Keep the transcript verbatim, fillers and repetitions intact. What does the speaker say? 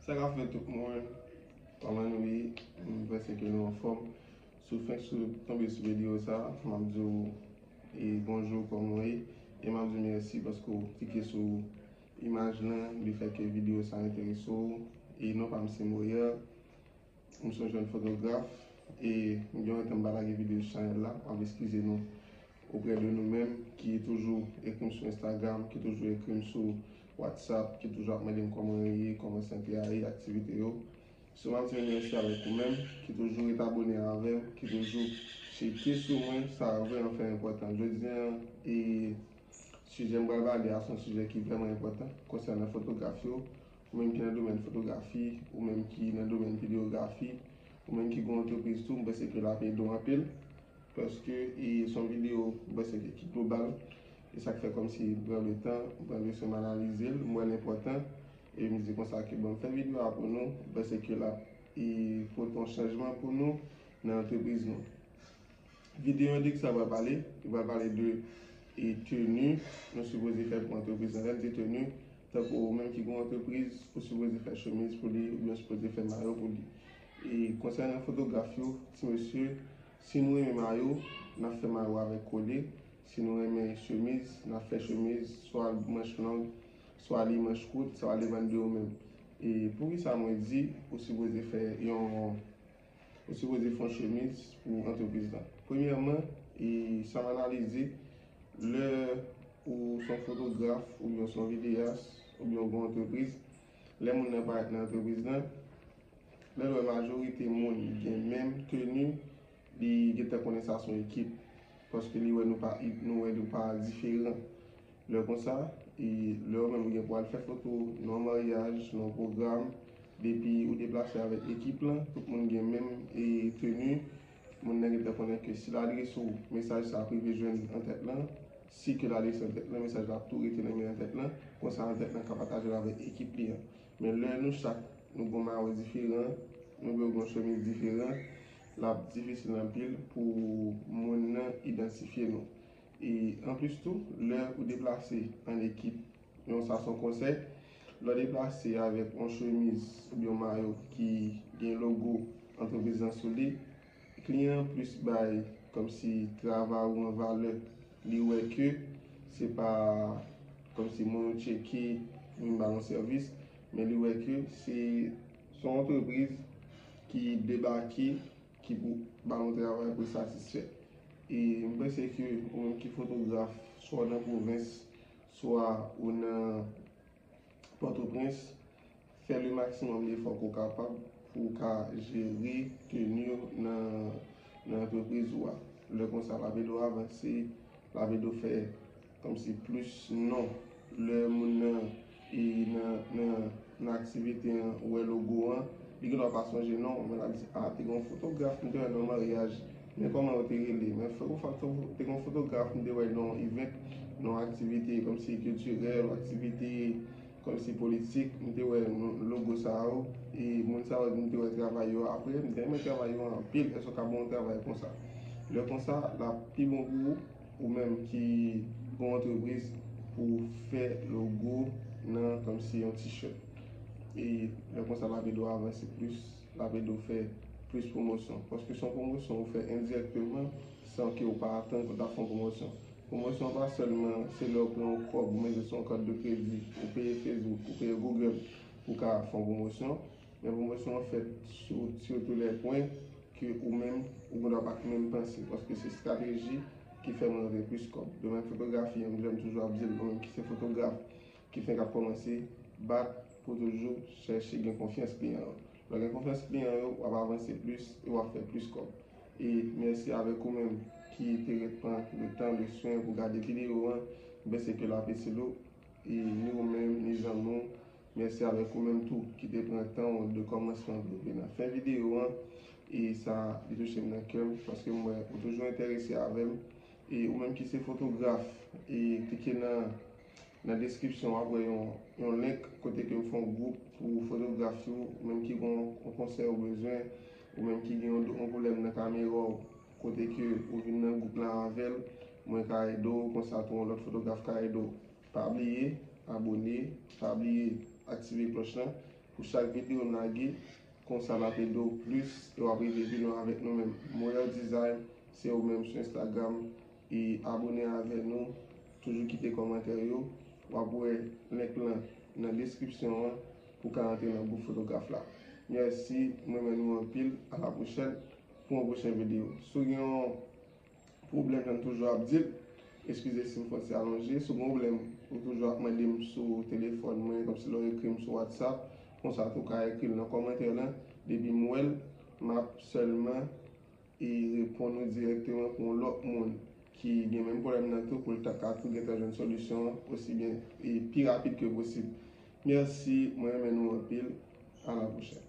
Sa k ap fèt tout moun? Kòman nou ye? M panse ke nou anfòm. Si w fenk sou tonbe sou videyo sa, m ap di w e bonjou, kòman w ye? E m ap di w mèsi paske w klike sou imaj lan, li fè ke videyo sa enterese w. E non pa m se Moyer. M se yon jèn fotograf e m gen yon tan m pa lage videyo sou chanèl la. M ap eskize nou oprè de nou menm ki toujou ekri m sou Instagram, ki toujou ekri m sou WhatsApp, ki toujou ap mande m kòman mwen ye, kòman sante a ye, aktivite yo. So m ap di nou mèsi avèk ou menm ki toujou ret abòne avè m, ki toujou tcheke sou mwen, sa vrèman fè enpòtan. Jodi a, e sijè m pral pale a se yon sijè ki vrèman enpòtan konsènan fotograf yo. Ou menm ki nan domèn fotografi, ou menm ki nan domèn videyografi, ou menm ki gen yon antrepriz tou, m panse ke l ap ede w anpil. Paske e se yon videyo, m panse ke ki global. E sa k fè kòmsi m pran le tan, m pran le swen m analize l, m wè l enpòtan. E m di konsa ke bon, m fè videyo a pou nou, m panse ke l ap e pote yon chanjman pou nou nan antrepriz nou. Videyo de ki sa pral pale? Li pral pale de e teni nou sipoze fè pou antrepriz lan. Lè m di teni, tankou ou menm ki gen yon antrepriz, ou sipoze fè chemiz pou li, oubyen ou sipoze fè mayo pou li. E konsènan fotograf yo, ti mesye, si nou renmen mayo, n ap fè mayo avèk kole. Si nou renmen chemiz, n ap fè chemiz, swa manch long, swa li manch kout, sa va depann de ou menm. E poukisa mwen di ou sipoze fè yon ou sipoze fè yon chemiz pou antrepriz lan? Premyèman, e sa m analize, lè ou se yon fotograf, oubyen ou se yon videyas, oubyen ou gen yon antrepriz, lè moun nan parèt nan antrepriz lan, lè l wè majorite moun gen menm teni, li gentan konnen sa se yon ekip. Paske li wè nou pa, nou wè nou pa diferan. Lè konsa, e lè ou menm ou gen pou al fè foto nan yon maryaj, nan yon pwogram, depi ou deplase avèk ekip lan, tout moun gen menm e teni, moun nan gentan konnen ke si l adrese w, mesaj sa ap rive jwenn an tèt lan, si ke l adrese an tèt lan, mesaj la ap tou rete nan men an tèt lan, konsa an tèt lan ka pataje l avèk ekip li an. Men lè nou chak nou gen yon mayo diferan, nou gen yon chemiz diferan, l ap difisil anpil pou moun nan idantifye nou. E anplis tou, lè ou deplase an ekip, yon sa se yon konsèy, lè w deplase avèk yon chemiz oubyen yon mayo ki gen logo antrepriz lan sou li, kliyan an plis bay kòmsi travay ou an valè. Li wè ke se pa kòmsi moun ou tcheke vin ba l yon sèvis, men li wè ke se, se yon antrepriz ki debake, ki pou ba l yon travay pou l satisfè. E m panse ke ou menm ki fotograf, swa w nan pwovens, swa ou nan Pòtoprens, fè le maksimòm defò ke w kapab pou w ka jere teni w nan, nan antrepriz ou a. Lè konsa, l ap ede w avanse, l ap ede w fè kòmsi plis non. Lè moun nan, e nan, nan, nan aktivite an, wè logo an, li gendwa pa sonje non, men l ap di, a, te gen yon fotograf m te wè nan yon maryaj, men kòman yo te rele? Men fotograf, te gen yon fotograf m te wè nan yon event, nan yon aktivite kòmsi kiltirèl, aktivite kòmsi politik, m te wè logo sa yo, e moun sa yo m te wè travay yo apre, m te renmen travay yo anpil, èske w ka ban yon travay konsa? Lè konsa, l ap pi bon pou ou, ou menm ki gen yon antrepriz, pou w fè logo nan kòmsi yon t-shirt. E lè konsa, l ap ede w avanse plis, l ap ede w fè plis pwomosyon. Paske se yon pwomosyon ou fè endirèkteman, san ke w pa atann pou w ta fè yon pwomosyon. Pwomosyon pa sèlman se lè w pran yon kòb, ou mete sou yon kat de kredi, ou peye Facebook, ou peye Google pou w ka fè yon pwomosyon. Men pwomosyon an fèt sou, sur tous les points ke ou menm, ou gendwa pa t menm panse, paske se estrateji ki fè mwen rantre plis kòb. Domèn fotografi an, jan m toujou ap di l, ou menm ki se fotograf, ki fenk ap kòmanse, bat pou toujou chèche gen konfyans kliyan yo. Lè w gen konfyans kliyan yo, w ap avanse plis e w ap fè plis kòb. E mèsi avèk ou menm ki te ret pran le tan, le swen pou gade videyo an. M panse ke l ap itil ou, e ni ou menm, ni zanmi w. Mèsi avèk ou menm tou ki te pran tan w de kòmansman pou rive nan fen videyo an. E sa, li touche m nan kè m, paske m wè ou toujou enterese avè m. E ou menm ki se fotograf, e klike nan, nan deskripsyon, w ap wè yon, yon link kote ke m fè yon gwoup pou fotograf yo, ou menm ki gen yon konsèy ou bezwen, ou menm ki gen yon, yon pwoblèm nan kamera w, kote ke ou vin nan gwoup lan avè l, mwen ka ede w, konsa tou yon lòt fotograf ka ede w. Pa bliye abòne, pa bliye aktive klòch lan, Pou chak videyo m lage, konsa l ap ede w plis e w ap rive pi lwen avèk nou menm. Moyal Design, se ou menm sou Instagram. E abone avè nou, toujou kite kòmantè yo. W ap wè link lan nan deskripsyon an pou w ka antre nan gwoup fotograf la. Mèsi, mwen renmen nou anpil. A la pwochèn pou yon pwochen videyo. Si w gen yon pwoblèm, jan m toujou ap di l, eskize si m fè ti alonje. Si w gen yon pwoblèm, ou toujou ap mande m sou telefòn mwen, kòmsi lè w ekri m sou WhatsApp, konsa tou w ka ekri l nan kòmantè lan. Depi m wè l, m ap sèlman e reponn ou dirèkteman pou yon lòt moun ki gen menm pwoblèm nan tou, pou l ta ka tou gentan jwenn solisyon an osi byen e pi rapid ke posib. Mèsi, mwen renmen nou anpil. A la pwochèn.